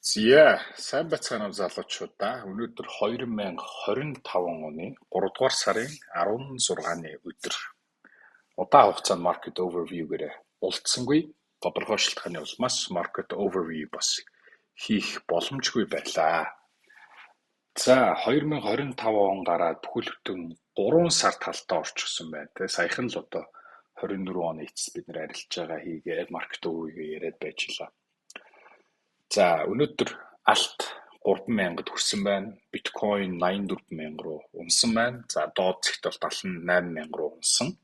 Зя, сайн байцгаана уу залуучуудаа. Өнөөдөр 2025 оны 3 дугаар сарын 16-ны өдөр. Удаан хугацаанд market overview-гээрээ уулзсангүй. Тодорхой шалтгааны улмаас market overview бас хийх боломжгүй байлаа. За, 2025 он гараад бүхэл бүтэн 3 сар талдаа орчихсон байна. Тэ саяхан л одоо 24 оны эцэс бид нэр арилж байгаа хийгээд market overview яриад байж лээ. За, өнөөдөр алт 3000-д хүрсэн байна. Биткойн 84,000 руу унсан байна. За, доод зэгт бол 78,000 руу унсан.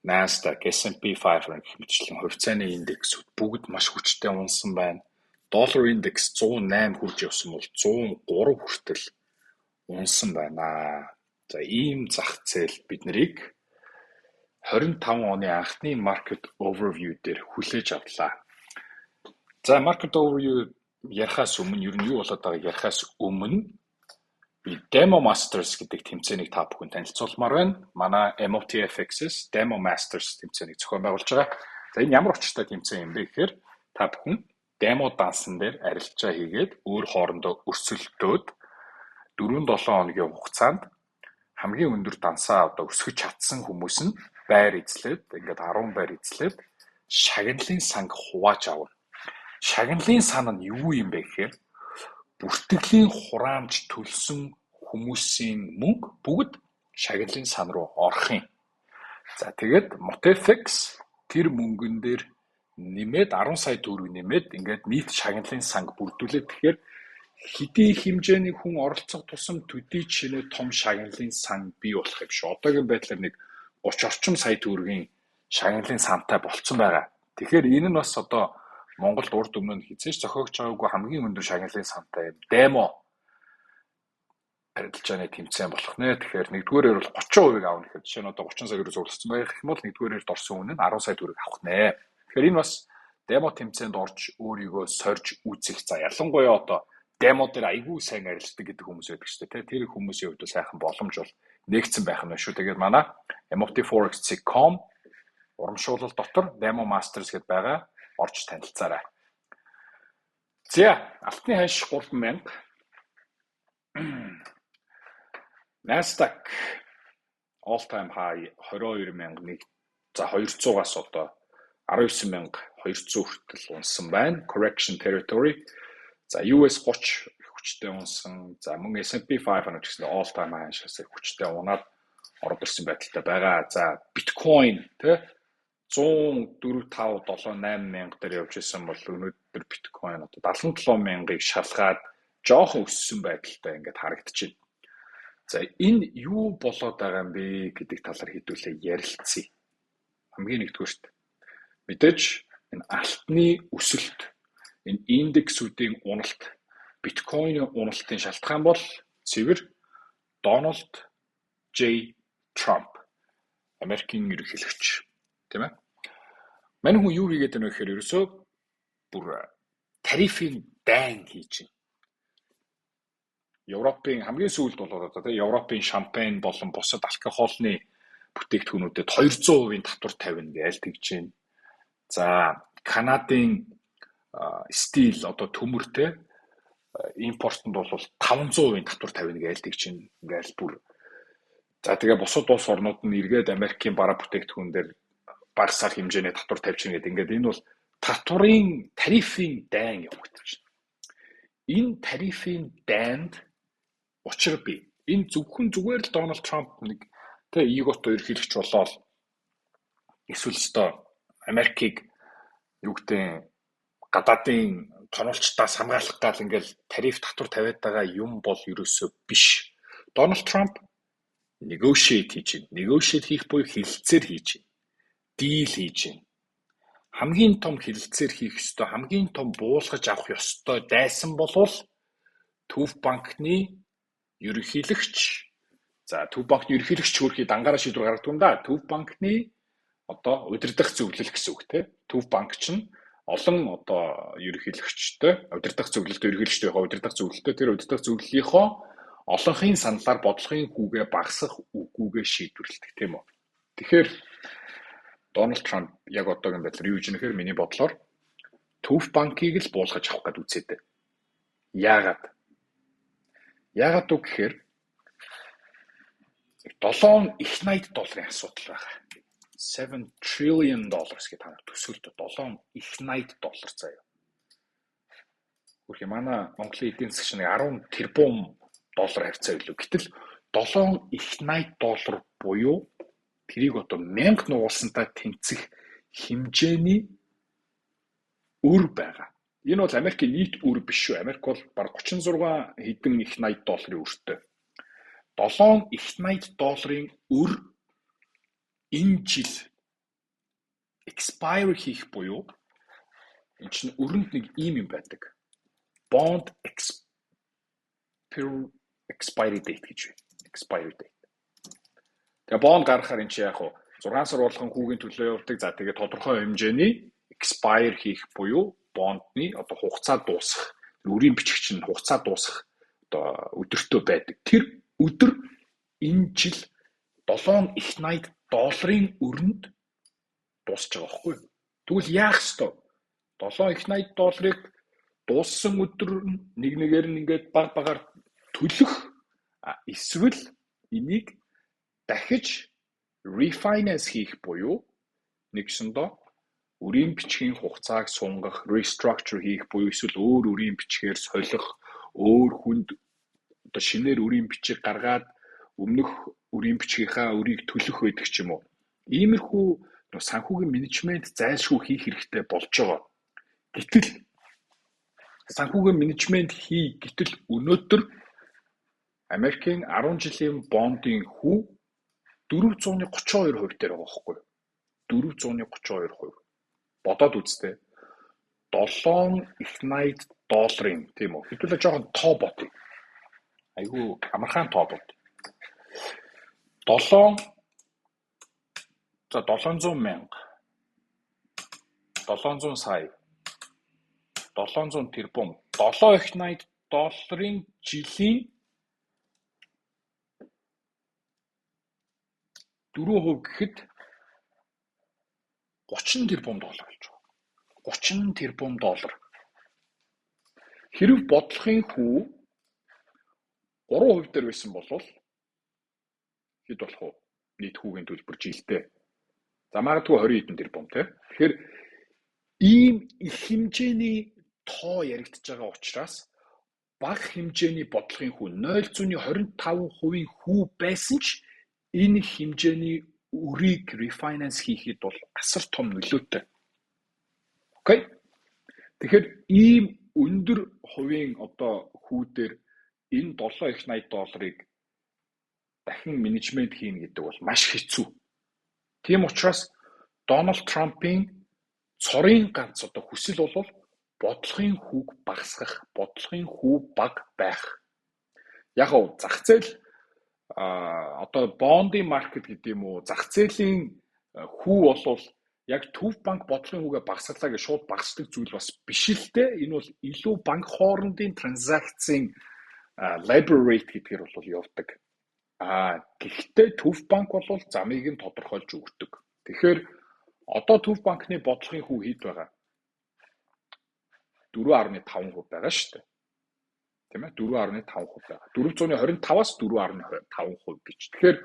Nasdaq, S&P 500 гэх мэтчлэн хувьцааны индексүүд бүгд маш хүчтэй унсан байна. Доллар индекс 108 хүрж явсан бол 103 хүртэл унсан байна. За, ийм зах зээл бид нарыг 25 оны анхны market overview дээр хүлээж авлаа. За, market overview ярихаас өмнө, ер нь юу болоод байгааг ярихаас өмнө би Demo Masters гэдэг тэмцээнийг та бүхэн танилцуулмаар байна. Манай MOTFX-с Demo Masters тэмцээнийг зохион байгуулж байгаа. За, энэ ямар учиртай тэмцээн юм бэ гэхээр та бүхэн демо дансан дээр арилжаа хийгээд өөр хоорондоо өрсөлдөөд 4-7 хоногийн хугацаанд хамгийн өндөр дансаа одоо өсгөж чадсан хүмүүс нь байр эзлээд, ингээд 10 байр эзлээд шагналын санг хувааж авна. Шагналын сан нь юу юм бэ гэхээр бүртгэлийн хураамж төлсөн хүмүүсийн мөнгө бүгд шагналын сан руу орох юм. За, тэгээд Motefx тэр мөнгөн дээр нэмээд 10 сая төгрөг нэмээд ингээд нийт шагналын санг бүрдүүлээд, тэгэхээр хэдий хэмжээний хүн оролцох тусам төдий чинээ том шагналын сан бий болох юм шүү. Одоогийн байдлаар нэг 30 орчим сая төгрөгийн шагналын сантай болцсон байгаа. Тэгэхээр энэ нь бас одоо Монголд урд өмнө нь хэзээ ч зохиогч байгаагүй хамгийн өндөр шагналын сантай юм демо арилжааны тэмцээн болох нэ. Тэгэхээр нэгдүгээрээр бол 30%-ыг авна гэхэд, жишээ нь одоо 30 сая төгрөг цугласан байх юм бол нэгдүгээрээр орсон үн нь 10 сая төгрөг авах нэ. Тэгэхээр энэ бас демо тэмцээнд орж өөрийгөө сорж үзэх. За, ялангуяа одоо демо дээр айгүй сайн арилждаг гэдэг хүмүүс байдаг шүү дээ. Тэр хүмүүсийн хувьд сайхан боломж бол нээгдсэн байх нь шүү. Тэгээд манай mot4x.com урамшуулал дотор Demo Masters гэдээ байгаа, орж танилцаарай. За, алтны ханш 3000. Nasdaq all time high 22,001, за, 200-аас одоо 19,200 хүртэл унсан байна. Correction territory. За, US 30 их хүчтэй унсан. За, мөн S&P 500 гэсэн all time high ханшаас их хүчтэй унаад ороод ирсэн байдалтай байгаа. За, биткойн тэ 104 5 7 8 мянга дээр явж исэн бол өнөөдөр биткойн одоо 77 мянгаыг шалгаад жоохон өссөн байдалтай ингээд харагдчихэв. За, энэ юу болоод байгаа юм бэ гэдэг талаар хэдүүлээ ярилцъя. Хамгийн нэгдүгээрт мэдээж энэ алтны өсөлт, энэ индексүүдийн уналт, биткойны уналтын шалтгаан бол цэвэр Дональд J. Трамп, Америкийн ерөнхийлөгч, тийм ээ. Мань хүн юу хийгээд байна вэ гэхээр ерөөсөө бүр тарифын дайн хийж байна. Европын хамгийн сүүлд бол одоо тийм Европын шампань болон бусад алкоголны бүтээгдэхүүнүүдэд 200% татвар тавина гэж тэгж байна. За, Канадын steel, одоо төмөртэй импортод бол 500% татвар тавина гэж тэгж байна. Ингээл бүр, за, тэгээ бусад улс орнууд нь эргээд Америкийн бараа бүтээгдэхүүн дээр багасаар хэмжээний татвар тавьж гэдэг. Ингээд энэ бол татварын, тарифын дайн явагдаж байна. Энэ тарифын дайнд учир бий. Энэ зөвхөн зүгээр л Дональд Трамп нэг тэ эготой ерөнхийлөгч болоод эсвэл өстой Америкийг юу гэдэг гадаадын тонолчдаас хамгаалах гал ингээл тариф татвар тавиад байгаа юм бол ерөөсөө биш. Дональд Трамп negotiate хийж байна. Negotiate хийх буюу хэлэлцээр хийж байна. Deal хийж байна. Хамгийн том хэлэлцээр хийх ёстой, хамгийн том буулгаж авах ёстой дайсан болвол Төв банкны ерөнхийлөгч, за, Төв банкны ерөнхийлөгч хөрхий дангаараа шийдвэр гаргадаг юм да. Төв банкны одоо удирдах зөвлөл гэсэн үг те. Төв банк чинь олон одоо ерөнхийлөгчтэй, удирдах зөвлөлтөй, ерөнхийлөгчтэй, удирдах зөвлөлтөй, тэр удирдах зөвлөлийнхөө олонхын саналаар бодлогын хүүгээ багасгах үгүйгээ шийдвэрлэдэг, тийм үү. Тэгэхээр Дональд Трамп яг одоогийн байдлаар юу гэж нэхэр миний бодлоор Төв банкыг л буулгаж авах гээд үзээд байна. Яагаад? Яагаад үг гэхээр 7 их 80 долларын асуудал байгаа. 7 trillion dollars гэдэг та нар төсөөлтөө 7 их 80 доллар заяа. Хөрхи манай Монголын эдийн засаг нэг 10 тэрбум доллар хавьцаа билүү. Гэтэл 7 их 80 доллар буюу тэрийг одоо 1000 нугалсантай тэнцэх хэмжээний өр байгаа. Энэ бол Америкийн нийт өр биш шүү. Америк бол бараг 36 хэдэн их 80 долларын өртэй. 7 их 80 долларын өр энэ жил expire хийх буюу энэ чинь өрөнд нэг ийм юм байдаг. Bond expiry date гэж байна. Expiry date. Тэгээ бонд гаргахаар энэ чинь яг хуу 6 сар болгон хүүгийн төлөө явдаг. За тэгээ тодорхой хэмжээний expire хийх буюу бондны одоо хугацаа дуусах, өрийн бичиг чинь хугацаа дуусах одоо өдөртөө байдаг. Тэр өдөр энэ жил 7 их 80 долларын өрөнд дуусч байгаа байхгүй юу? Тэгвэл яах ёстой? 7 их 80 долларыг дууссан өдөр нэг нэгээр нь ингээд баг багаар төлөх, эсвэл энийг дахиж refinance хийх буюу нэгсэндөө өрийн бичгийн хугацааг сунгах, restructure хийх буюу эсвэл өөр өрийн бичгээр солих, өөр хүнд одоо шинээр өрийн бичиг гаргаад өмнөх өрийн бичгийнхаа өрийг төлөх байдаг ч юм уу. Иймэрхүү санхүүгийн менежмент зайлшгүй хийх хэрэгтэй болж байгаа. Гэтэл санхүүгийн менежмент хий, гэтэл өнөөдөр Америкийн 10 жилийн бондын хүү 432% дээр байгаа байхгүй юу? 432%. Бодоод үзтээ. 7 их 80 долларын, тийм үү? Хэдүүлээ жоохон тоо бодъё. Айгүй амархан тоо бод. 7, за, 700 мянга, 700 сая, 700 тэрбум, 7 их 80 долларын жилийн 4% гэхэд 30 тэрбум доллар болж байгаа. 30 тэрбум доллар. Хэрв бодлогын хүү 3% дээр байсан бол хэд болох вэ? Нийт хүүгийн төлбөр жилдээ. За, магадгүй 20 хэдэн тэрбум, тий. Тэгэхээр ийм их хэмжээний тоо яригдж байгаа учраас бага хэмжээний бодлогын хүү 0.25% хүү байсан ч энэ хэмжээний өрийг refinance хийхэд бол асар том нөлөөтэй. Окей. Тэгэхээр ийм өндөр хувийн одоо хүүдээр энэ 7 их 80 долларыг дахин менежмент хийнэ гэдэг бол маш хэцүү. Тийм учраас Дональд Трампын цорын ганц одоо хүсэл бол бодлогын хүүг багасгах, бодлогын хүү бага байх. Яг уу зах зээл одоо бондын market гэдэг юм уу, зах зээлийн хүү болвол яг Төв банк бодлогын хүүгээ багасгалаа гэж шууд багасдаг зүйл бас биш л дээ. Энэ бол илүү банк хоорондын транзакцийн LIBOR rate гэдгээр бол явдаг. Гэхдээ Төв банк бол замыг нь тодорхойлж өгдөг. Тэгэхээр одоо Төв банкны бодлогын хүү хэд байгаа? 4.5% байгаа шүү дээ. Тийм ээ, 4.5% байгаа. 425-аас 4.5% гэж. Тэгэхээр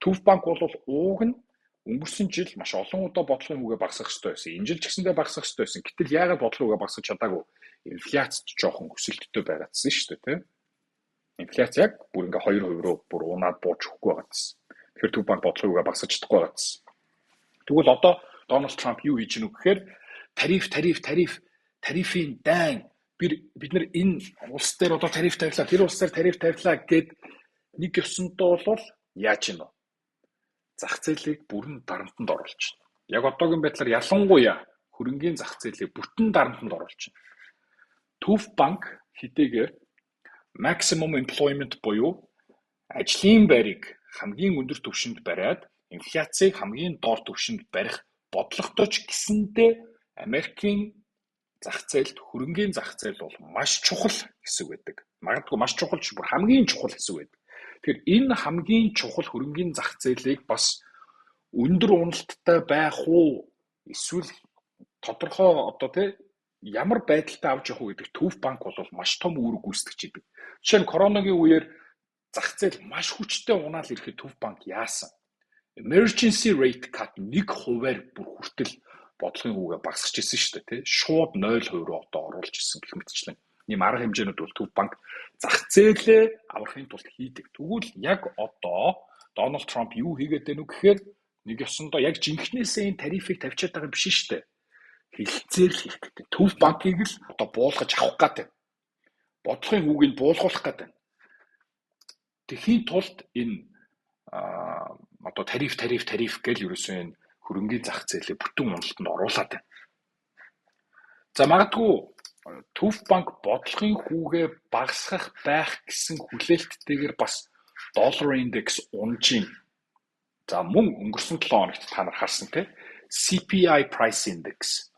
Төв банк бол ууг нь өнгөрсөн жил маш олон удаа бодлогын хүүгээ багасгах ёстой байсан. Энэ жил ч гэсэндээ багасгах ёстой байсан. Гэтэл яагаад бодлогын хүүгээ багасгах чадаагүй? Инфляцид жоохон өсөлттэй байгаадсан шүү дээ, тийм. Инфляц яг бүр ингээ 2% руу бүр унаад бууж өгөхгүй байгаадсан. Тэгэхээр Төв банк бодлогын хүүгээ багасгах чадахгүй байгаадсан. Тэгвэл одоо Дональд Трамп юу хийж гэнэ гэхээр тариф, тариф, тариф, тарифын дайн, бид нар энэ улс дээр одоо тариф тавилаа, тэр улс дээр тариф тавилаа гэд нэг ёсондоо бол яаж юм бэ? Зах зээлийг бүрэн дарамтанд оруулж байна. Яг одоогийн байдлаар ялангуяа хөрөнгийн зах зээлийг бүтэн дарамтанд оруулж байна. Төв банк хэдийгээр maximum employment буюу ажлын байрыг хамгийн өндөр түвшинд бариад инфляцийг хамгийн доор түвшинд барих бодлоготой ч гэсэндээ Америкийн зах зээлд хөрөнгийн зах зээл бол маш чухал хэсэг байдаг. Магадгүй маш чухал ч бүр хамгийн чухал хэсэг байдаг. Тэгэхээр энэ хамгийн чухал хөрөнгийн зах зээлийг бас өндөр уналттай байх уу, эсвэл тодорхой одоо тий ямар байдалтай авч явах уу гэдэг Төв банк бол маш том үүрэг гүйцэтгэж идэг. Жишээ нь коронагийн үеэр зах зээл маш хүчтэй унаал ирэхэд Төв банк яасан? Emergency rate cut 1%-аар бүр хүртэл бодлогын хүүгээ багасгаж ирсэн шүү дээ, тий. Шууд 0% руу одоо оруулж ирсэн гэх мэтчлэн. Ийм арга хэмжээнүүд бол Төв банк зах зээлээ аврахын тулд хийдэг. Тэгвэл яг одоо Дональд Трамп юу хийгээд байна вэ гэхээр нэг ёсондоо яг жинхнээсээ энэ тарифыг тавьчаад байгаа юм биш шүү дээ. Хилцээр л хийх гэдэг. Төв банкыг л одоо буулгаж авах гэдэг. Бодлогын хүүг нь буулгуулах гэдэг. Тэхийн тулд энэ одоо тариф, тариф, тариф гэл ерөөсөө энэ хөрөнгийн зах зээлээ бүтэн уналтанд оруулаад байна. За, магадгүй Төв банк бодлогын хүүгээ багасгах байх гэсэн хүлээлттэйгээр бас доллар индекс унжийн. За, мөн өнгөрсөн 7 хоногт та нар харсан, те, CPI price index,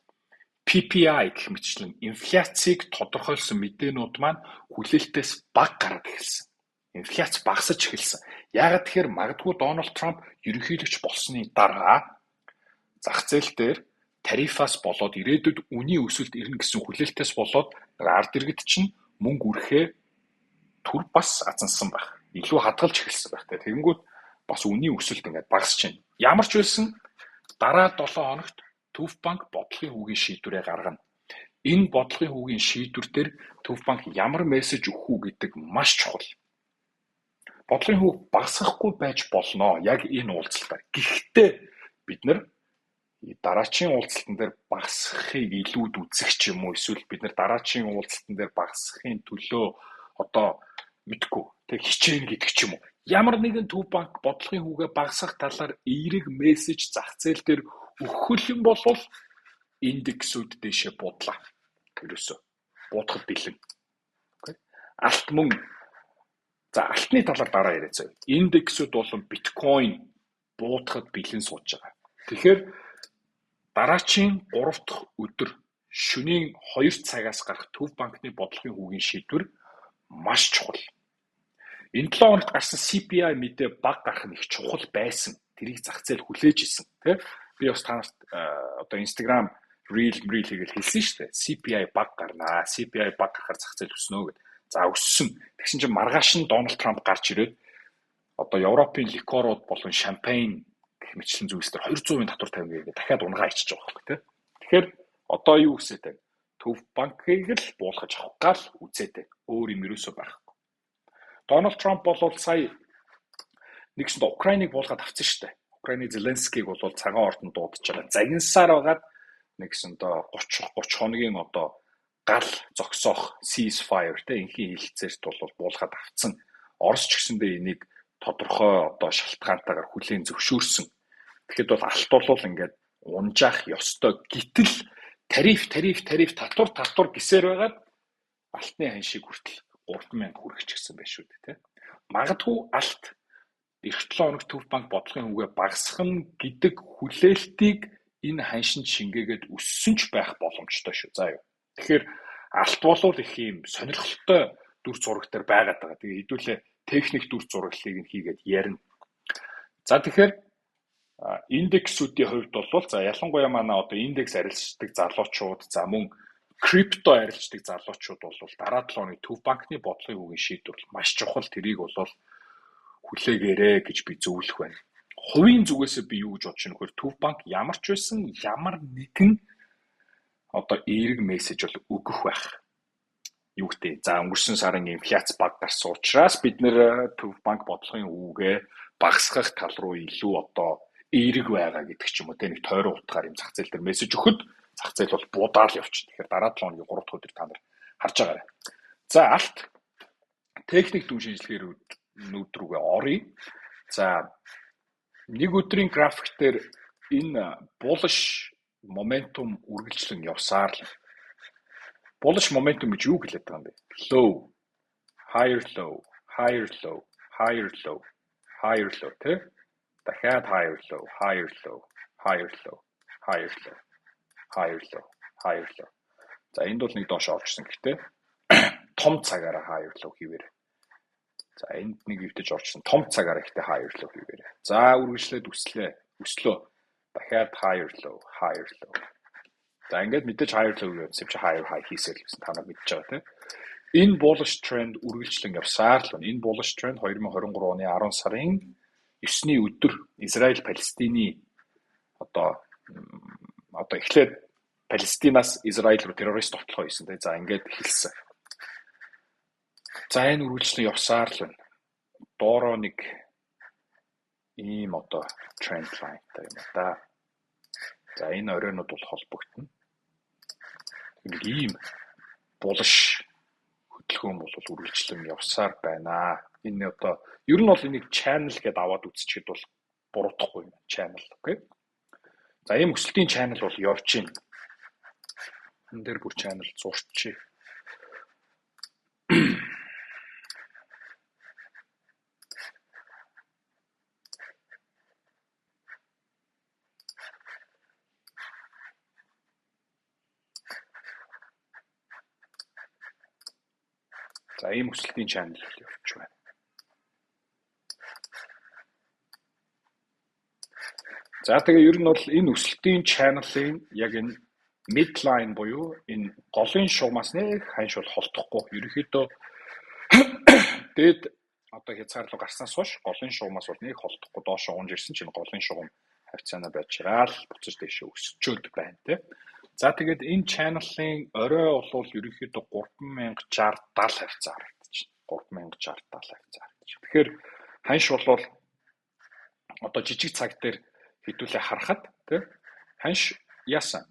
PPI гэх мэтчлэн инфляцийг тодорхойлсон мэдээнүүд маань хүлээлтээс бага гараад эхэлсэн. Инфляц багасаж эхэлсэн. Яагаад тэгэхээр магадгүй Дональд Трамп ерөнхийлөгч болсны дараа зах зээл дээр тарифаас болоод ирээдүйд үнийн өсөлт ирнэ гэсэн хүлээлтээс болоод ард иргэд чинь мөнгө үрэхээ түр бас азансан байх. Илүү хадгалж эхэлсэн байх. Тэгэнгүүт бас үнийн өсөлт ингээд багасч байна. Ямар ч байсан дараа 7 хоногт Төв банк бодлогын хүүгийн шийдвэрээ гаргана. Энэ бодлогын хүүгийн шийдвэр дээр Төв банк ямар мессеж өгөх үү гэдэг маш чухал. Бодлогын хүүг багасгахгүй байж болно яг энэ уулзалтаар. Гэхдээ бид нар дараачийн уулзалтан дээр багасгахыг илүүд үзэх ч юм уу, эсвэл бид нар дараачийн уулзалтан дээр багасгахын төлөө одоо мэдгүй тэг хичээнэ гэдэг ч юм уу. Ямар нэгэн Төв банк бодлогын хүүгээ багасгах талаар эерэг мессеж зах зээл дээр өгөх юм бол индексүүд дээшээ буудлаа. Ерөөсөө буудахад бэлэн. Алт мөн, за, алтны талаар дараа яриа заяа. Индексүүд болон биткойн буудахад бэлэн сууж байгаа. Тэгэхээр дараачийн 3 дахь өдөр шөнийн 2 цагаас гарах Төв банкны бодлогын хүүгийн шийдвэр маш чухал. Энэ 7 хоногт гарсан CPI мэдээ бага гарах нь их чухал байсан. Тэрийг зах зээл хүлээж исэн, тий? Би бас та нарт одоо Instagram reel reel хийгээл хэлсэн шүү дээ. CPI бага гарнаа. CPI бага гарахаар зах зээл өснө гэд. За, өссөн. Тэгсэн чинь маргааш нь Дональд Трамп гарч ирээд одоо Европын ликёрууд болон шампань гэх мэтчлэн зүйлс дээр 200% татвар тавина гэдэг дахиад унагаа ичиж байгаа байхгүй, тий. Тэгэхээр одоо юу гэсэт вэ? Төв банкыг л буулгаж авах гал үзээд байна. Өөр юм ерөөсөө байхгүй. Дональд Трамп бол сая нэгсэнд Украиныг буулгаад авсан шүү дээ. Украины Зеленскийг бол Цагаан ордонд дуудаж байгаа. Загинсаар байгаад нэгсэндээ 30 30 хоногийн одоо гал зогсоох, ceasefire, те, энхийн хэлэлцээрт бол буулгаад авцсан. Орос ч гэсэндээ энийг тодорхой одоо шалтгаантайгаар хүлээн зөвшөөрсөн. Тэгэхэд бол алт бол ингээд унжаах ёстой. Гэтэл тариф, тариф, тариф, татвар, татвар гэсээр байгаад алтны ханшийг хүртэл 3000 хүрчихсэн байх шүү дээ, тий. Магадгүй алт эх 7 хоног Төв банк бодлогын хүүгээ багасгах нь гэдэг хүлээлтийг энэ ханшинд шингээгээд өссөн ч байх боломжтой шүү. За юу. Тэгэхээр алт болвол их юм сонирхолтой дүр зураг дээр байгаад байгаа. Тэгээ хэдүүлээ техник дүр зураглалыг нь хийгээд ярина. За, тэгэхээр индексүүдийн хувьд бол, за, ялангуяа манай одоо индекс арилждаг залуучууд, за, мөн крипто арилждаг залуучууд бол дараа 7 хоногийн Төв банкны бодлогын хүүгийн шийдвэр маш чухал. Тэрийг бол хүлээгээрэй гэж би зөвлөх байна. Хувийн зүгээсээ би юу гэж бодож байна гэхээр Төв банк ямар ч байсан ямар нэгэн одоо эерэг мессеж бол өгөх байх. Юу гэдэг. За, өнгөрсөн сарын инфляц бага гарсан учраас бид нэр Төв банк бодлогын хүүгээ багасгах тал руу илүү одоо эерэг байгаа гэдэг ч юм уу, те, нэг тойрон утгаар юм зах зээл дээр мессеж өгөхөд зах зээл бол буудаал явчихна. Тэгэхээр дараа 7 хоногийн 3 дахь өдөр та нар харж байгаарай. За, алт техник дүн шинжилгээгээр нүд рүүгээ оръё. За, нэг өдрийн график дээр энэ bullish momentum үргэлжлэн явсаар л, bullish momentum гэж юу хэлээд байгаа юм бэ? Low, higher low, higher low, higher low, higher low, тэ? Дахиад higher low, higher low, higher low, higher low, higher low, higher low. За, энд бол нэг доош орчихсон, гэхдээ том цагаараа higher low хийвэр. За, энд нэг эвдэж орчихсон, том цагаараа гэхдээ higher low хийвэр. За, үргэлжлээд өслөө. Өслөө. Дахиад higher low, higher low. За, ингээд мэдээж higher low явсан чи higher high хийсээр л гэсэн, та нар мэдж байгаа, тийм. Энэ bullish trend үргэлжлэн явсаар л байна. Энэ bullish trend 2023 оны 10 сарын 9-ний өдөр Израиль Палестины одоо эхлээд Палестинаас Израиль руу террорист довтлогоо хийсэн, тийм. За, ингээд эхэлсэн. За, энэ үргэлжлэн явсаар л байна. Доороо нэг ийм одоо trend line-тай юм да. За, энэ оройнууд бол холбогдоно. Нэг ийм bullish хөдөлгөөн бол үргэлжлэн явсаар байна. Энэ одоо ер нь бол энийг channel гэдээ аваад үзчихэд бол буруудахгүй юм. Channel, okay. За, ийм өсөлтийн channel бол явж байна. Энэ дээр бүр channel зурчээ. За, ийм өсөлтийн channel явж байна. За, тэгээ ер нь бол энэ өсөлтийн channel-ын яг энэ midline буюу энэ голын шугамаас нэг ханш бол холдохгүй. Ерөнхийдөө дээд одоо хязгаар руу гарснаас хойш голын шугамаас бол нэг холдохгүй доош унж ирсэн чинь голын шугам хавьцаанаа байж байгаа л буцаж дээшээ өсчөөд байна, тий. За, тэгээд энэ channel-ын орой бол ерөнхийдөө 3060 70 хавьцаа харагдаж байна. 3060 70 хавьцаа харагдаж байна. Тэгэхээр ханш бол одоо жижиг цаг дээр хэдүүлээ харахад, тий, ханш яасан,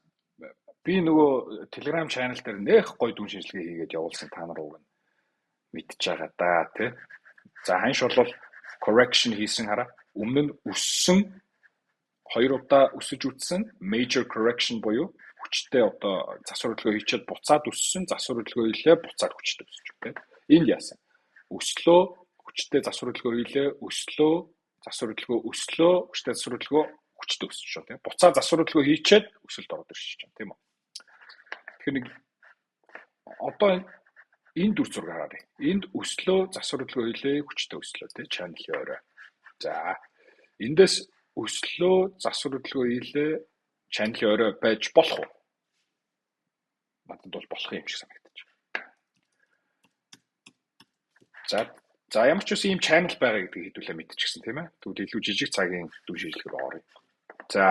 би нөгөө Telegram channel дээр нэх гой дүн шинжилгээ хийгээд явуулсан, та нар уг нь мэдж байгаа да, тий. За, ханш бол correction хийсэн, хараа. Өмнө нь өссөн, хоёр удаа өсөж үтсэн, major correction буюу хүчтэй одоо засвар хөдөлгөөн хийчихэд буцаад өссөн, засвар хөдөлгөөн хийлээ, буцаад хүчтэй өсөж, okay. Энд яасан? Өслөө, хүчтэй засвар хөдөлгөөн хийлээ, өслөө, засвар хөдөлгөөн, өслөө, хүчтэй засвар хөдөлгөөн, хүчтэй өсөж шүү, тийм. Буцаад засвар хөдөлгөөн хийчихэд өсөлт ороод ирж байна, тийм үү? Тэгэхээр нэг одоо энэ дүр зураг хараарай. Энд өслөө, засвар хөдөлгөөн хийлээ, хүчтэй өслөө, тийм, channel-ийн орой. За, эндээс өслөө, засвар хөдөлгөөн хийлээ, channel-ийн орой байж болох уу? Надад бол болох юм шиг санагдаж байна. За, ямар ч үсэн ийм channel байгаа гэдгийг хэдүүлээ мэдчихсэн, тийм ээ. Тэгвэл илүү жижиг цагийн дүн шинжилгээ рүү оръё. За,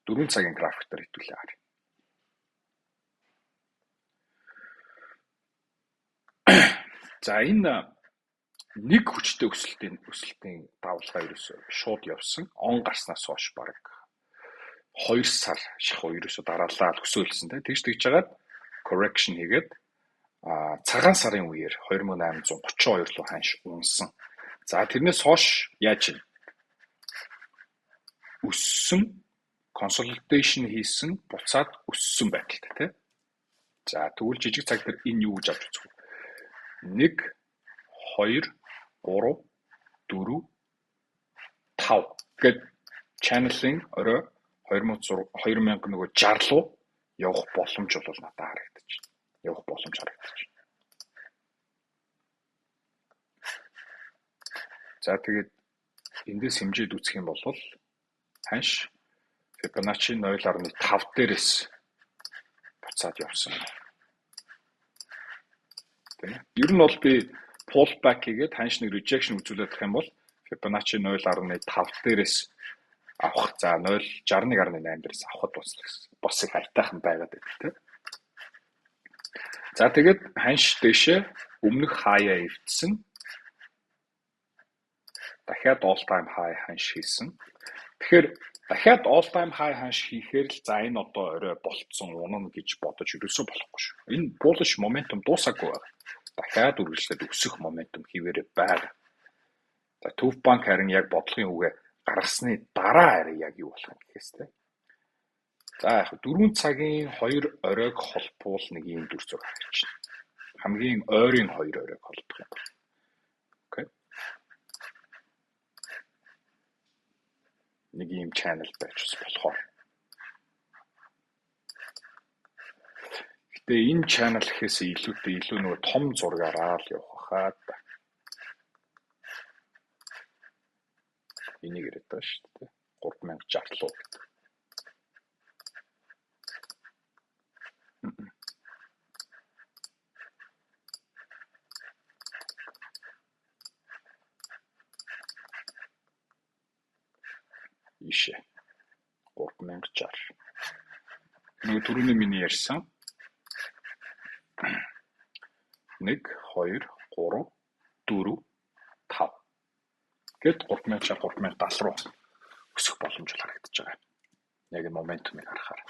4 цагийн график дээр хэдүүлээ харъя. За, энэ нэг хүчтэй өсөлтийн давалгаа ерөөсөө шууд явсан. Он гарснаас хойш баг 2 сар шахуу ерөөсөө дараалал өсөөлсөн, тийм. Тэгж тэгж жагаад correction хийгээд цагаан сарын үеэр 2832 руу ханш унсан. За, тэрнээс хойш яаж юм? Өссөн, consolidation хийсэн, буцаад өссөн байдалтай, тийм. За, тэгвэл жижиг цаг дээр энэ юу гэж авч үзэх вэ? 1 2 3 4 5 гээд channel-ын орой 2006 2000 нөгөө 60 руу явах боломж бол надад харагдаж байна. Явах боломж харагдаж байна. За, тэгээд эндээс хэмжээд үзэх юм бол ханш Fibonacci 0.5 дээрээс буцаад явсан. Тийм ээ. Ер нь бол би pullback хийгээд ханш нэг rejection үзүүлэх юм бол Fibonacci 0.5 дээрээс авах, за, 0.61.8 дээрээс авахд бас их аятайхан байгаад байдаг, тийм. За, тэгээд ханш дээшээ өмнөх хаяа эвдсэн. Дахиад all time high ханш хийсэн. Тэгэхээр дахиад all time high ханш хийхээр л за, энэ одоо орой болцсон, унана гэж бодож ерөөсөө болохгүй шүү. Энэ bullish momentum дуусаагүй байна. Дахиад үргэлжлээд өсөх momentum хэвээрээ байгаа. За, Төв банк харин яг бодлогын үгээ гаргасны дараа харин яг юу болох юм гэхээс те. За, яг 4 цагийн хоёр оройг холбуул нэг ийм дүр зураг харагдаж байна. Хамгийн ойрын хоёр оройг холбох юм бол. Okay. Нэг ийм channel байж бас болохоор. Гэтэ энэ channel гэхээс илүүтэй илүү нөгөө том зургаараа л явах хаа. Энийг яриад байгаа шүү дээ. 3060 руу гэдэг. Ийшээ 3060. Нөгөө түрүүний миний ярьсан 1 2 3 4 5 гэд 3060 3070 руу өсөх боломж харагдаж байгаа. Яг энэ momentum ыг харахаар.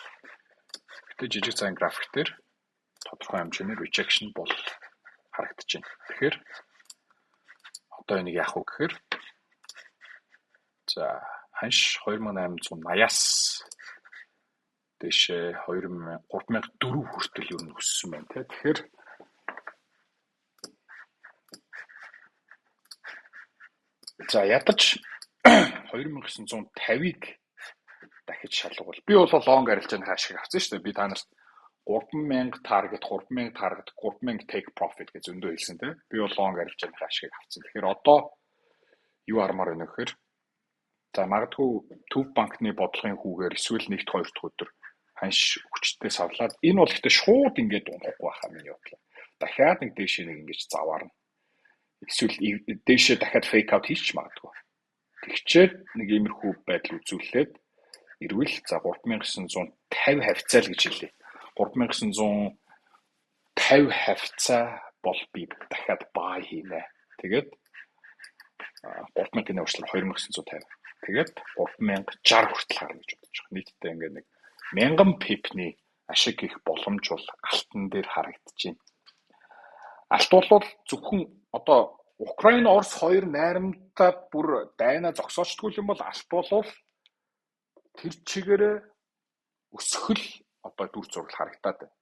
Гэтэ жижиг цагийн график дээр тодорхой хэмжээний rejection бол харагдаж байна. Тэгэхээр одоо энийг яах вэ гэхээр за ханш 2880-аас дээшээ 3004 хүртэл ер нь өссөн байна те. Тэгэхээр за ядаж 2950-ыг дахиж шалгуул. Би бол long арилжааны ашиг авсан шүү дээ. Би та нарт 3000 target, 3000 target, 3000 take profit гэж зөндөө хэлсэн те. Би бол long арилжааны ашигыг авсан. Тэгэхээр одоо юу хармаар байна гэхээр за магадгүй Төв банкны бодлогын хүүгээр эсвэл нэгд хоёр дахь өдөр ханш хүчтэй савлаад энэ бол гэхдээ шууд ингээд унахгүй байхаа миний бодлоо. Дахиад нэг дээшээ нэг ингэж заваарна. Эсвэл дээшээ дахиад fake out хийчих магадгүй. Тэгчээд нэг иймэрхүү байдал үзүүлээд эрвэл за 3950 хавьцаа л гэж хэлье. 3950 хавьцаа бол би дахиад buy хийнэ. Тэгээд 3000-ийн уучлаар 2950. Тэгээд 3060 хүртэл харна гэж бодож байгаа. Нийтдээ ингээд нэг 1000 pip ний ашиг хийх боломж бол алтан дээр харагдаж байна. Алт бол зөвхөн одоо Украин, Орос хоёр найрамдаад бүр дайнаа зогсоочдгүй юм бол алт бол тэр чигээрээ өсөх л одоо дүр зураг харагдаад байна.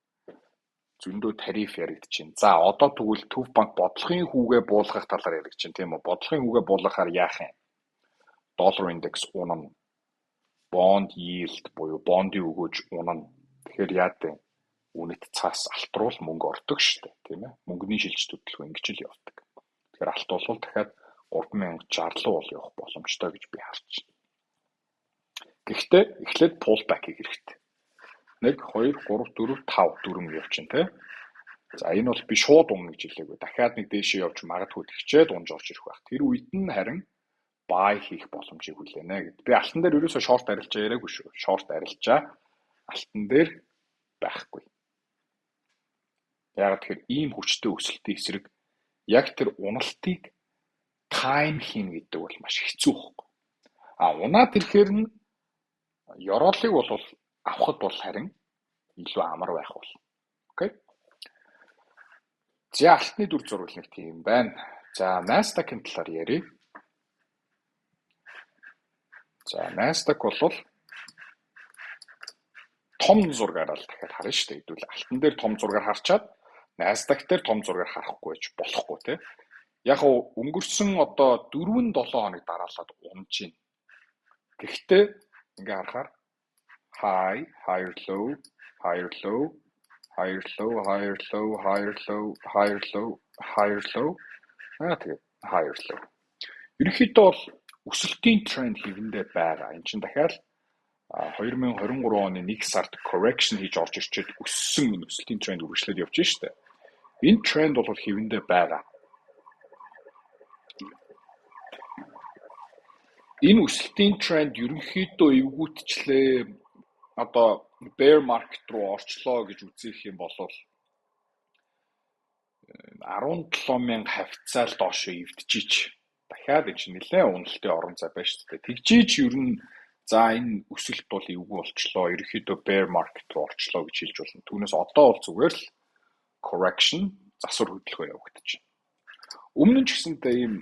Зөндөө тариф яригдаж байна. За одоо тэгвэл Төв банк бодлогын хүүгээ буулгах талаар яригдаж байна, тийм үү? Бодлогын хүүгээ буулгахаар яах юм? Доллар индекс унана. Bond yield буюу бондын өгөөж унана. Тэгэхээр яад вэ? Үнэт цаас алт руу л мөнгө ордог шүү дээ, тийм ээ? Мөнгөний шилжилт хөдөлгөөн ингэж л явдаг. Тэгэхээр алт бол дахиад 3060 руу бол явах боломжтой гэж би харж байна. Гэхдээ эхлээд pullback хийх хэрэгтэй. 1 2 3 4 5 дөрөв явчихна тий. За энэ бол би шууд унна гэж хэлээгүй. Дахиад нэг дээшээ явж магадгүй тэгчээд унж орж ирэх байх. Тэр үед нь харин buy хийх боломжийг хүлээнэ гэд. Би алтан дээр ерөөсөө short арилжаа яриаггүй шүү. Short арилжаа алтан дээр байхгүй. Яагаад тэгэхээр ийм хүчтэй өсөлтийн эсрэг яг тэр уналтыг time хийнэ гэдэг бол маш хэцүү байхгүй. А унаад ирэхээр нь ёроолыг бол авахд бол харин илүү амар байх бол. Okay. За алтны дүр зураг нэг тийм байна. За Nasdaq-ын талаар ярья. За Nasdaq бол том зургаараа л дахиад харна шүү дээ. Хэдүүл алтан дээр том зургаар харчаад Nasdaq дээр том зургаар харахгүй байж болохгүй тий. Яг уу өнгөрсөн одоо 4-7 хоног дараалаад унж байна. Гэхдээ ингээ харахаар high, higher low, higher low, higher low, higher low, higher low, higher low, higher low. Аа тэгээд higher low. Ерөнхийдөө бол өсөлтийн тренд хэвэндээ байгаа. Энд чинь дахиад 2023 оны 1 сард correction хийж орж ирчээд өссөн энэ өсөлтийн тренд үргэлжлээд явж штэ. Энэ тренд бол хэвэндээ байгаа. Энэ өсөлтийн тренд ерөнхийдөө эвгүүтчлээ, одоо bear market руу орчлоо гэж үзэх юм бол 17,000 хавьцаа л доошоо эвдчихийч. Дахиад энэ чинь нэлээд уналтын орон зай байна шүү дээ. Тэгжиж ер нь за энэ өсөлт бол эвгүй болчлоо. Ерөнхийдөө bear market руу орчлоо гэж хэлж болно. Түүнээс одоо бол зүгээр л correction, засвар хөдөлгөөн явагдаж байна. Өмнө нь ч гэсэнтэй ийм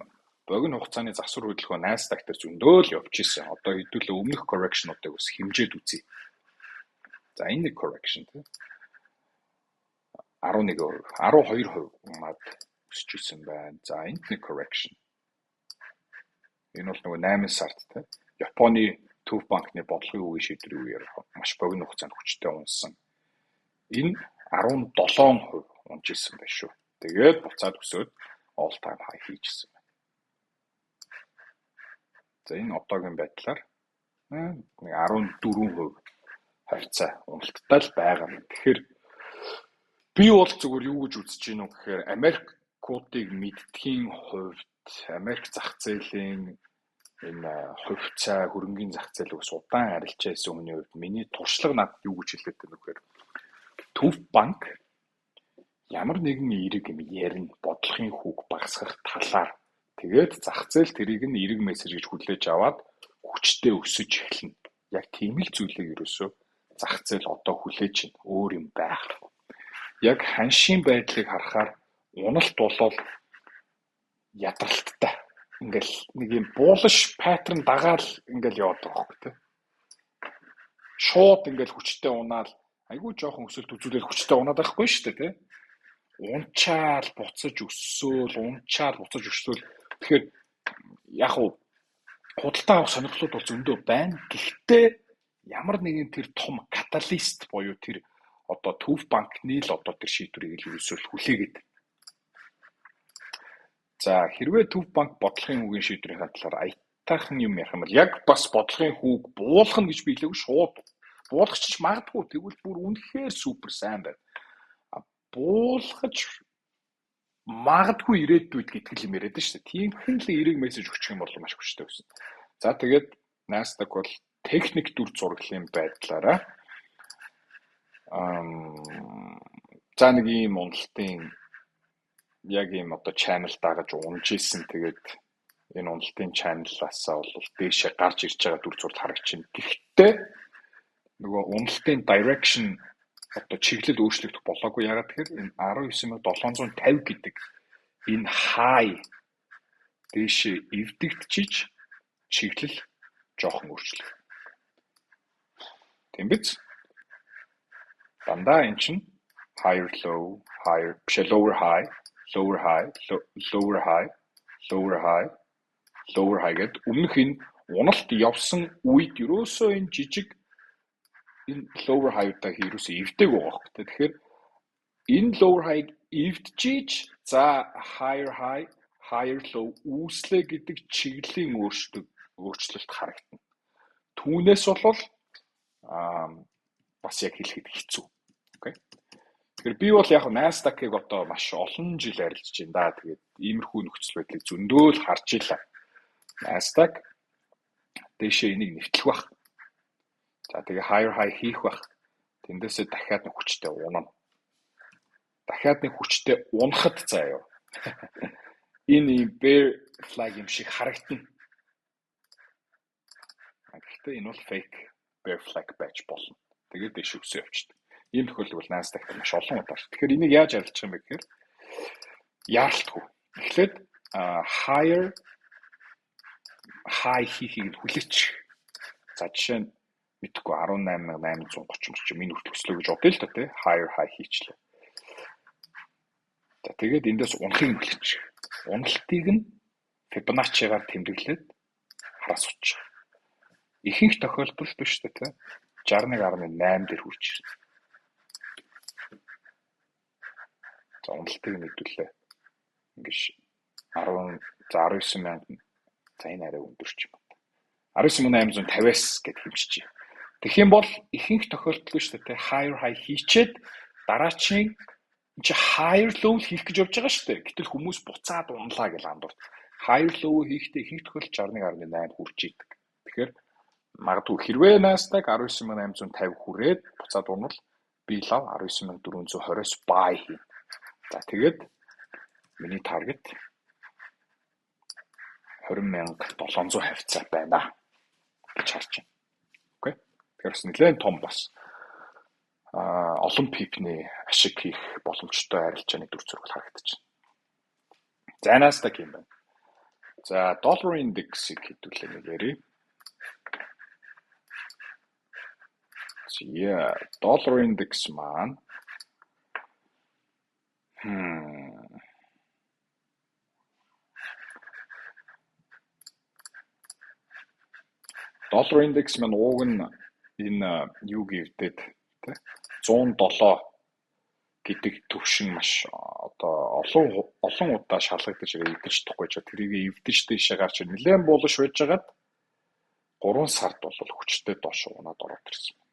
богино хугацааны засвар хөдөлгөөн Nasdaq дээр зөндөө л явж исэн. Одоо хэдүүлээ өмнөх correction-уудыг бас хэмжээд үзье. За энэ нэг correction тийм 11%, 12% унаад өсөж исэн байна. За энд нэг correction. Энэ бол нөгөө 8 сард тийм Японы Төв банкны бодлогын үеийн шийдвэрийн үеэр маш богино хугацаанд хүчтэй унсан. Энэ 17% унж исэн байх шүү. Тэгээд буцаад өсөөд all time high хийжсэн байна. За энэ одоогийн байдлаар Нэг 14% хавьцаа уналттай л байгаа. Тэгэхээр би бол зүгээр юу гэж үзэж гинүү гэхээр Америкуудыг мэддгийн хувьд Америк зах зээлийн энэ хувьцаа, хөрөнгийн зах зээл ус удаан арилжаа хийсэн хүний хувьд миний туршлага надад юу гэж хэлээд байна вэ гэхээр Төв банк ямар нэгэн эерэг юм ярина, бодлогын хүүг багасгах талаар, тэгээд зах зээл тэрийг нь эерэг мессеж гэж хүлээж аваад хүчтэй өсөж эхэлнэ. Яг тийм л зүйлийг ерөөсөө зах зээл одоо хүлээж байна. Өөр юм байхгүй. Яг ханшийн байдлыг харахаар уналт болол ядралттай. Ингээл нэг юм bullish pattern дагаал ингээл яваад байгаа байхгүй тий. Шууд ингээл хүчтэй унаал, айгүй жоохон өсөлт үзүүлээд хүчтэй унаад байхгүй шүү дээ тий. Унчаал буцаж өссөөл, унчаал буцаж өссөөл. Тэгэхээр яг уу худалдаа авах сонирхлууд бол зөндөө байна. Гэхдээ ямар нэгэн тэр том catalyst буюу тэр одоо Төв банкны л одоо тэр шийдвэрийг л ерөөсөө хүлээгээд. За, хэрвээ Төв банк бодлогын хүүгийн шийдвэрийн талаар аятайхан юм ярих юм бол яг бас бодлогын хүүг буулгах гэж би хэлээгүй, шууд буулгачих магадгүй, тэгвэл бүр үнэхээр супер сайн байна. Буулгаж магадгүй ирээдүйд гэдэг юм яриад шүү дээ. Тиймхэн л эерэг мессеж өгчих юм бол маш хүчтэй байсан. За, тэгээд Nasdaq бол техник дүр зураглалын байдлаараа за нэг ийм уналтын яг ийм одоо channel дагаж унж исэн. Тэгээд энэ уналтын channel-аасаа бол дээшээ гарч ирж байгаа дүр зураг харагдаж байна. Гэхдээ нөгөө уналтын direction, одоо чиглэл өөрчлөгдөх болоогүй. Яагаад тэгэхээр энэ 19,750 гэдэг энэ high дээшээ эвдэгдчихэж чиглэл жоохон өөрчлөх. Тийм биз? Дандаа эн чинь higher low, higher биш, lower high, lower high, lower high, lower high, lower high гэд өмнөх энэ уналт явсан үед ерөөсөө энэ жижиг энэ lower high-удаа ерөөсөө эвдээг байгаа байхгүй. Тэгэхээр энэ lower high эвдчихийж, за, higher high, higher low үүслээ гэдэг чиглэлийн өөрчлөлт харагдана. Түүнээс болвол бас яг хэлэхэд хэцүү. Okay. Тэгэхээр би бол яг Nasdaq-ыг одоо маш олон жил арилжж байна да. Тэгээд иймэрхүү нөхцөл байдлыг зөндөө л харж илаа. Nasdaq дээшээ энийг нэвтлэх бах. За, тэгээ higher high хийх бах. Тэндээсээ дахиад нэг хүчтэй унана. Дахиад нэг хүчтэй унахад заяа. Энэ ийм bear flag юм шиг харагдана. Гэхдээ энэ бол fake bear flag байж болно. Тэгээд дээш өсөө явчихдаг. Ийм тохиолдол бол Nasdaq дээр маш олон удаа. Тэгэхээр энийг яаж арилжах юм бэ гэхээр яаралтгүй. Эхлээд higher high хийхийг хүлээч. За, жишээ нь мэдхгүй 18,830 ч юм, энэ хүртэл өслөө гэж бодъё л доо, тий. Higher high хийчлээ. За, тэгээд эндээс унахыг хүлээч. Уналтыг нь Fibonacci-гаар тэмдэглээд хараас суучих. Ихэнх тохиолдолд биш үү, тий. 61.8 дээр хүрч ирнэ. За, уналтыг мэдүүлээ. Ингэж 10, за, 19 мянга, за, энэ арай өндөрч юм байна. 19,850-аас гэд хэмжиж. Тэгэх юм бол ихэнх тохиолдолд шүү дээ, higher high хийчээд дараачийн энэ чи higher low хийх гэж явж байгаа шүү дээ. Гэтэл хүмүүс буцаад унлаа гэж андуурт. Higher low хийхдээ ихэнх тохиолдолд 61.8 хүрч идэг. Тэгэхээр магадгүй хэрвээ Nasdaq 19,850 хүрээд буцаад унвал би лав 19,420-оос buy хийнэ. За, тэгээд миний target 20,700 хавьцаа байна гэж харж байна. Okay. Тэгэхээр бас нэлээд том, бас олон pip-ний ашиг хийх боломжтой арилжааны дүр зураг харагдаж байна. За, Nasdaq юм байна. За, доллар индексийг хэдүүлээ нэг ярив. За, доллар индекс маань доллар индекс маань ууг нь энэ юуг эвдээд тий 107 гэдэг төвшин маш одоо олон олон удаа шалгагдаж эвдэж чадахгүй ч тэрийг эвдэж дээшээ гарч нэлээд bullish байж байгаад 3 сард бол хүчтэй доошоо унаад ороод ирсэн байна.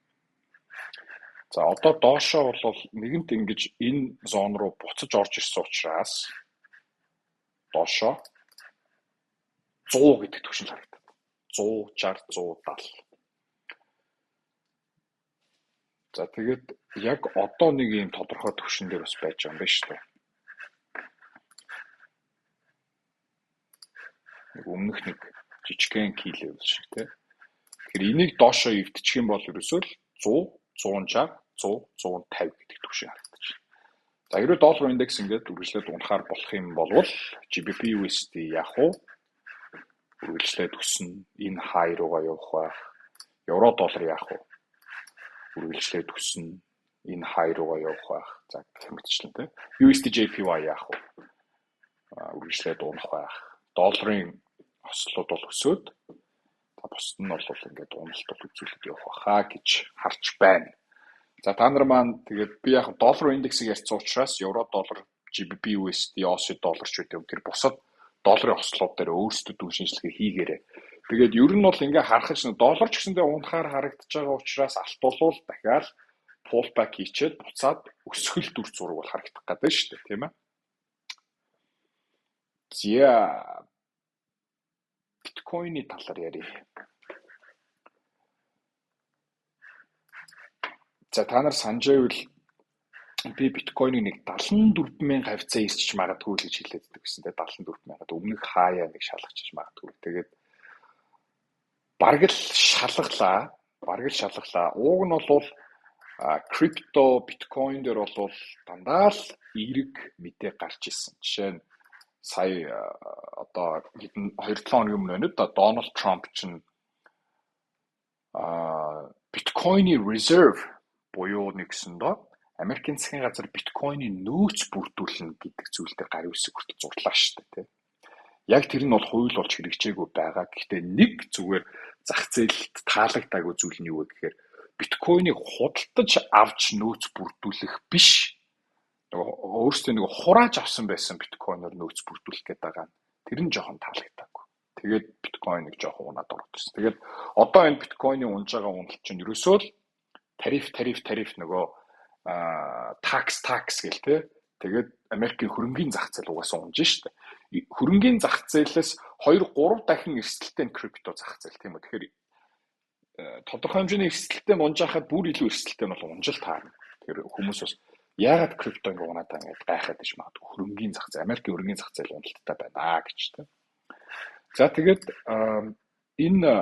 За одоо доошоо бол нэгэнт ингэж энэ зон руу буцаж орж ирсэн учраас доошоо 100 гэдэг түвшин харагдаад. 160, 170. За тэгээд яг одоо нэг ийм тодорхой түвшин дээр бас байж байгаа юм байна шүү дээ. Нэг өмнөх нэг жижигхэн key level шиг тий. Тэгэхээр энийг доошоо эвдчих юм бол ерөөсөө л 100, 160, 100, 150 гэдэг түвшин харагдаж байна. За хэрвээ доллар индекс ингээд үргэлжлээд унахаар болох юм болвол GBP USD яах вэ? Үргэлжлээд өснө. Энэ хай руугаа явах байх. Евро доллар яах вэ? Үргэлжлээд өснө. Энэ хай руугаа явах байх. За гэх мэтчлэн тий. USD JPY яах вэ? Үргэлжлээд унах байх. Долларын хослууд бол өсөөд та бусд нь бол ингээд уналт бол үзүүлээд явах байхаа гэж харж байна. За та нар маань тэгээд би яг доллар индексийг ярьсан учраас евро доллар, GBP USD, Aussie доллар ч гэдэг юм тэр бусад долларын хослууд дээр өөрсдөө дүн шинжилгээ хийгээрэй. Тэгээд ер нь бол ингээ харахад ч доллар ч гэсэндээ унахаар харагдаж байгаа учраас алт болвол дахиад pullback хийчээд буцаад өсгөл дүр зураг бол харагдах гэдэг шүү дээ, тийм ээ. За биткойны талаар ярья. За та нар санаж байвал би биткойныг нэг 74,000 хавьцаа ирчиж магадгүй л гэж хэлээд байдаг гэсэн те 74,000-ад өмнөх хаяа нэг шалгачиж магадгүй. Тэгээд бараг л шалгалаа. Бараг л шалгалаа. Ууг нь бол крипто биткойн дээр бол дандаа л эерэг мэдээ гарч исэн. Жишээ нь сая одоо хэдэн 2-7 хоногийн өмнө байна да Дональд Трамп чинь биткойны reserve буюу нэгсэндөө Америкийн засгийн газар биткойны нөөц бүрдүүлнэ гэдэг зүйл дээр гарын үсэг хүртэл зурлаа шүү дээ, тийм. Яг тэр нь бол хууль болж хэрэгжээгүй байгаа. Гэхдээ нэг зүгээр зах зээлд таалагдаагүй зүйл нь юу вэ гэхээр биткойныг худалдаж авч нөөц бүрдүүлэх биш. Нөгөө өөрсдөө нэг хурааж авсан байсан биткойноор нөөц бүрдүүлэх гэдэг байгаа нь тэр нь жоохон таалагдаагүй. Тэгээд биткойныг жоохон унаад ороод ирсэн. Тэгээд одоо энэ биткойны унж байгаа уналт чинь ерөөсөө л тариф нөгөө такс гэл те. Тэгээд Америкийн хөрөнгийн зах зээл угаасаа унж штэ. Хөрөнгийн зах зээлээс 2-3 дахин эрсдэлтэй крипто зах зээл тийм үү. Тэгэхээр тодорхой хэмжээний эрсдэлтэй унжаахад бүр илүү эрсдэлтэй нь бол унжил таарна. Тэгэхээр хүмүүс бас яагаад крипто ингэ унаад байгаа ингээд гайхаад иж магадгүй. Хөрөнгийн зах зээл, Америкийн хөрөнгийн зах зээл уналттай байна гэж те. За тэгээд энэ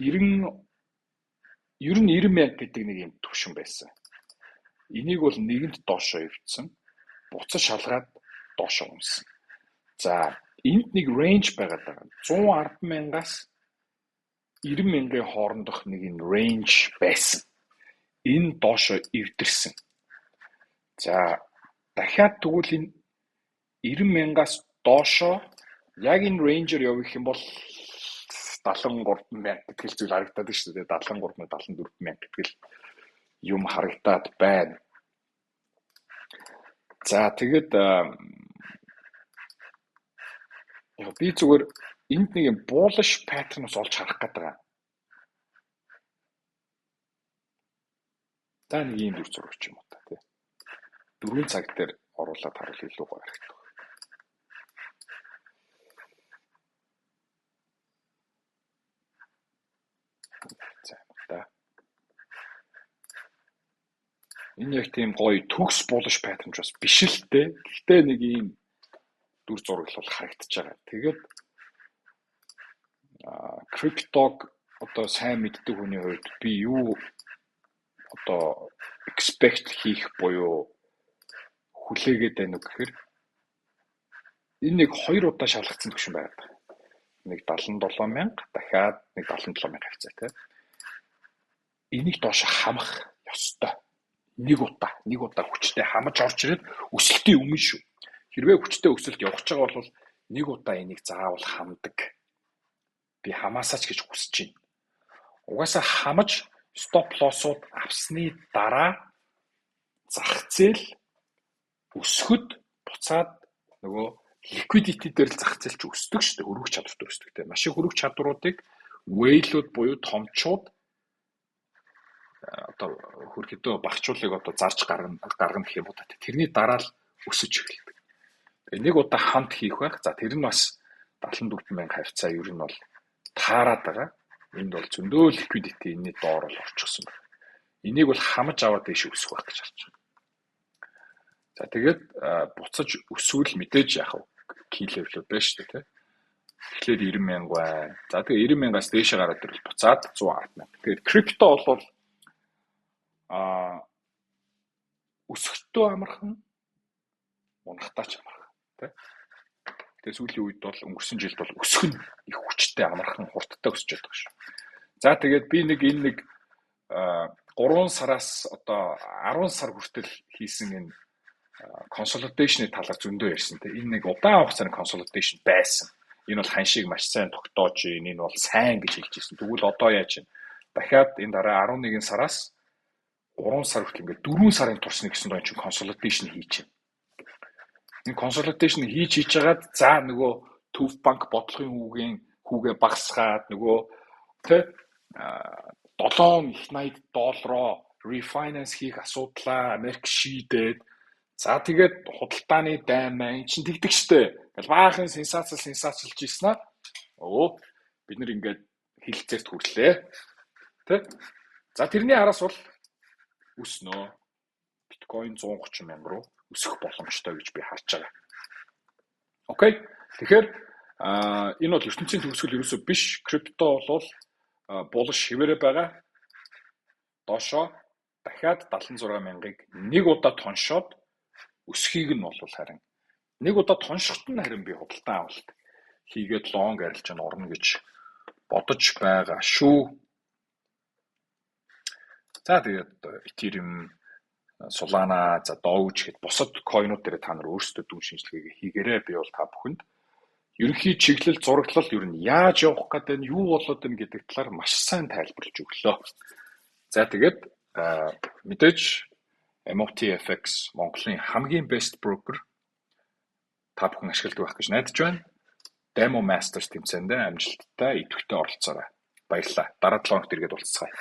90 ер нь 90 мянга гэдэг нэг юм төвшин байсан. Энийг бол нэгэнт доошоо эвдсэн. Буцаж шалгаад доошоо унсан. За энд нэг range байгаад байгаа. 110 мянгаас 90 мянган хоорондох нэг энэ range байсан. Энэ доошоо эвдэрсэн. За дахиад тэгвэл энэ 90 мянгаас доошоо яг энэ range-ээр явах юм бол 73 мянга гэдэг зүйл харагдаад байна шүү дээ. 73 мянга 74 мянга гэдэг юм харагдаад байна. За тэгээд яг би зүгээр энд нэг юм bullish pattern бас олж харах гээд байгаа. За нэг ийм дүр зураг ч юм уу та тий. 4 цаг дээр оруулаад харуул илүү гоё харагдах. За юм да. Энэ яг тийм гоё төгс bullish pattern ч бас биш л дээ. Гэхдээ нэг ийм дүр зураг л бол харагдаж байгаа. Тэгээд криптог одоо сайн мэддэг хүний хувьд би юу одоо expect хийх буюу хүлээгээд байна уу гэхээр энэ нэг хоёр удаа шалгацсан төвшин байгаад байна. Нэг 77 мянга дахиад нэг 77 мянга хавцаа тий. Энийг доош хамах ёстой. Нэг удаа хүчтэй хамаж орж ирээд өсөлтийн өмнө шүү. Хэрвээ хүчтэй өсөлт явах гэж байгаа бол нэг удаа энийг заавал хамдаг. Би хамаасаа ч гэж хүсэж байна. Угаасаа хамаж стоп лоссууд авсны дараа зах зээл өсөхөд буцаад нөгөө liquidity дээр л зах зээл чи өсдөг шүү дээ. Хөрвөх чадварт өсдөг те. Маш их хөрвөх чадваруудыг Whale-ууд буюу томчууд одоо хөрхөдөө багчуулыг одоо зарж гаргана гаргана гэх юм уу та. Тэрний дараа л өсөж эхэлдэг. Тэгээ нэг удаа hunt хийх байх. За, тэр нь бас 74 мянга хавьцаа ер нь бол таарад байгаа. Энд бол зөндөө liquidity энэний доор бол орчихсон байна. Энийг бол хамаж аваад дээш өсөх байх гэж харж байна. За, тэгээд буцаж өсвөл мэдээж яах вэ? Key level-үүд байна шүү дээ, тий. Тэгэхээр 90 мянга байна. За, тэгээ 90 мянгаас дээшээ гараад ирвэл буцаад 110 мянга. Тэгээд крипто бол өсөختөө амархан, унахтаа ч амархан, тий. Тэгээ сүүлийн үед бол, өнгөрсөн жилд бол өсөх нь их хүчтэй, амархан, хурдтай өсөж байгаа шүү. За, тэгээд би нэг энэ нэг 3 сараас одоо 10 сар хүртэл хийсэн энэ consolidation-ы талаар зөндөө ярьсан, те. Энэ нэг удаан хугацааны consolidation байсан. Энэ бол ханшийг маш сайн тогтоож, энэ бол сайн гэж хэлж ирсэн. Тэгвэл одоо яаж вэ? Дахиад энэ дараа 11 сараас 3 сар хүртэл ингээд 4 сарын турш нэгсэн доо чинь consolidation хийж байна. Энэ consolidation хийж хийж хагаад, за, нөгөө Төв банк бодлогын хүүгээ багасгаад, нөгөө тэ 7 их 80 доллароо refinance хийх асуудлаа Америк шийдээд, за, тэгээд худалдааны дайн маань чинь тэгдэг штэ. Ингээл баахан сенсацал сенсацалж ийсэн аа. Өө, бид нар ингээд хэлэлцээрт хүрлээ. Тэ? За, тэрний араас бол өснөө. Биткойн 130 мянга руу өсөх боломжтой гэж би харж байгаа. Okay. Тэгэхээр энэ бол ертөнцийн төгсгөл ерөөсөө биш. Крипто бол bullish хэвээрээ байгаа. Доошоо дахиад 76 мянгаыг нэг удаа тоншоод өсөхийг нь бол харин нэг удаа тоншихт нь харин би худалдан авалт хийгээд long арилжаанд орно гэж бодож байгаа шүү. За, тэгээд Ethereum, Solana, за, Doge гэхэд бусад coin ууд дээр та нар өөрсдөө дүн шинжилгээгээ хийгээрэй. Би бол та бүхэнд ерөнхий чиглэл, зураглал ер нь яаж явах гэдэг нь, юу болоод байна гэдэг талаар маш сайн тайлбарлаж өглөө. За, тэгээд мэдээж MOTFX Монголын хамгийн best broker та бүхэн ашигладаг байх гэж найдаж байна. Demo Masters тэмцээндээ амжилттай, идэвхтэй оролцоорой. Баярлалаа. Дараа 7 хоногт эргээд уулзацгаая.